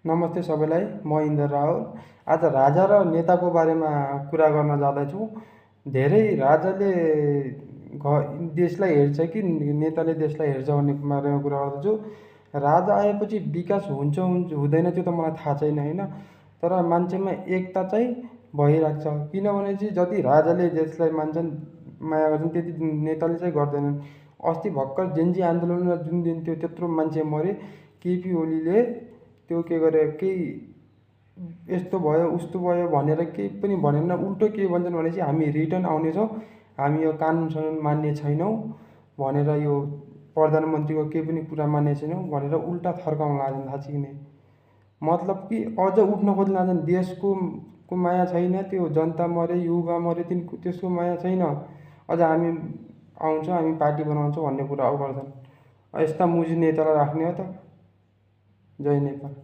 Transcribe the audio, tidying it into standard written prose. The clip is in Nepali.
नमस्ते सबैलाई, म इन्द्र रावल। आज राजा र नेताको बारेमा कुरा गर्न जाँदैछु। धेरै राजाले देशलाई हेर्छ कि नेताले देशलाई हेर्छ भन्ने बारेमा कुरा गर्दछु। राजा आएपछि विकास हुन्छ हुँदैन त्यो त मलाई थाहा छैन होइन, तर मान्छेमा एकता चाहिँ भइरहेको छ। किनभने चाहिँ जति राजाले देशलाई मान्छन्, माया गर्छन्, त्यति नेताले चाहिँ गर्दैनन्। अस्ति भर्खर जेन्जी आन्दोलनमा जुन दिन त्यो त्यत्रो मान्छे मरे, केपी ओलीले त्यो के गरे, केही यस्तो भयो उस्तो भयो भनेर केही पनि भनेन। उल्टो के भन्छन् भनेपछि हामी रिटर्न आउनेछौँ, हामी यो कानुन मान्ने छैनौँ भनेर, यो प्रधानमन्त्रीको केही पनि कुरा मान्ने छैनौँ भनेर उल्टा थर्काउन लाग्छन्। थाहा छ कि नै? मतलब कि अझ उठ्न खोज्न लाग्छन्। देशको माया छैन, त्यो जनता मरे, युवा मरे, त्यसको माया छैन। अझ हामी आउँछौँ, हामी पार्टी बनाउँछौँ भन्ने कुरा गर्छन्। यस्ता मुजी नेतालाई राख्ने हो त? जय नेपाल।